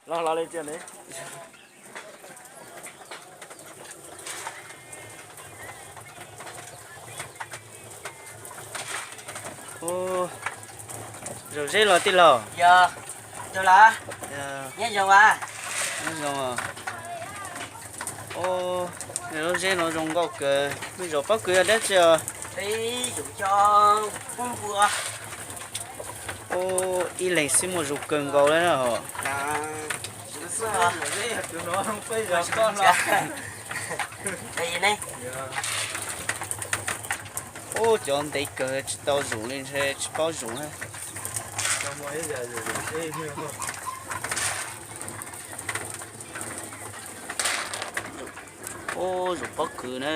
Los los li tiag ne. Ub, zoo zeb los tij laug? Yog, zoo los? Nyob zoo a. Nyob zoo. Ub, lub zeb no zoo nkauj kawg. Mej zaum pob kws yog dab tsi os? Peb zaum coj pub npua. Ub, ib leeg xwb muaj zoo kawg nkaus li na hos. Ub, cov ntev kawg tsis tau zum li ntshe tsis paub zum na. Ub, zaum pob kws na.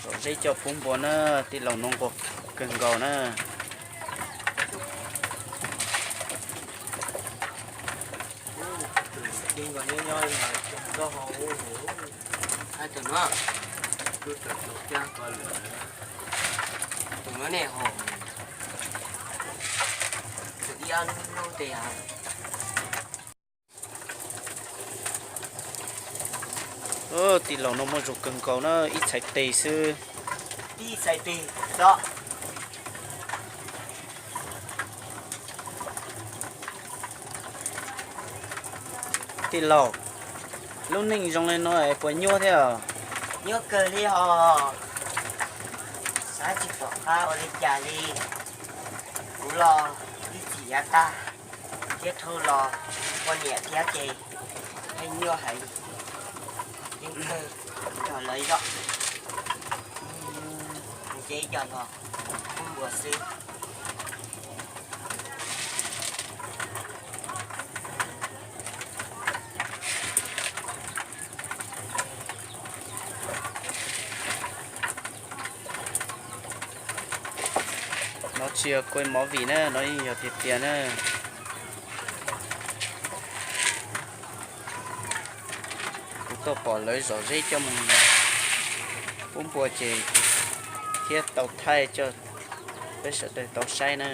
Zaum zeb coj pub npua na, tij laug no nkauj kawg nkaus na. Hais tus no, tus no ne hos, tus ib ob lub tes. Tij laug no muaj zoo kawg nkaus na, ib txhais tes xwb. Ib txhais tes, tso. Tij laug, lub neej zoo li no es puas nyuaj thiab? Nyuaj kawg li hos, xav tsis pom qab ua li cas li. Kuv los ib txhis yav tag, thiab dhau los poj niam thiab ces yeej nyuaj heev, yeej kawg, cog lawv zoj, ces coj los pub npua xwb. No tsis yog kua mov vim na, no yeej yog tiag tiag na. Kuv tuaj pom lawv zom zeb coj mus pub npua ces thiab tau thaij coj peb sawv daws tau saib na.